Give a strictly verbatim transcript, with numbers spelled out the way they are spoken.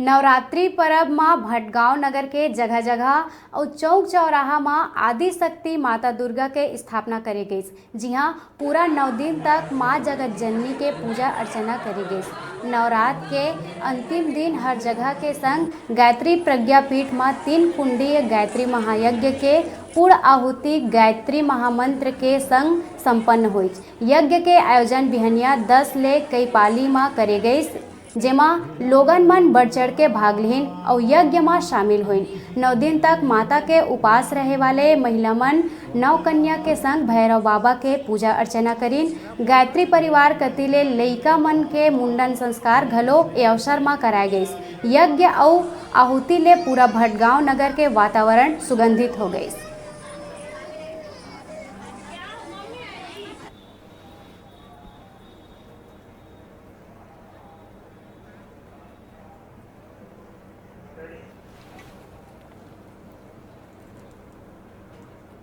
नवरात्रि परब म भटगांव नगर के जगह-जगह अउ चौक चौराहा म आदिशक्ति माता दुर्गा के स्थापना करे गइस, जिहां पूरा नौ दिन तक मां जगत जननी के पूजा अर्चना करे गइस। नवरात के अंतिम दिन हर जगह के संग गायत्री प्रज्ञा पीठ म तीन कुंडीय गायत्री महायज्ञ के पूर्ण आहुति गायत्री महामंत्र के संग संपन्न होइस। यज्ञ के आयोजन बिहनिया दस ले कई पाली म करे गइस, जेमा लोगन मन बढ़ चढ़ के भाग लिहिन अउ यज्ञ म शामिल होइन। नौ दिन तक माता के उपास रहे वाले महिला मन नौ कन्या के संग भैरव बाबा के पूजा अर्चना करिन। गायत्री परिवार कति ले लइका मन के मुंडन संस्कार घलो ए अवसर म कराए गइस। यज्ञ अउ आहुति ले पूरा भटगांव नगर के वातावरण सुगंधित हो गइस।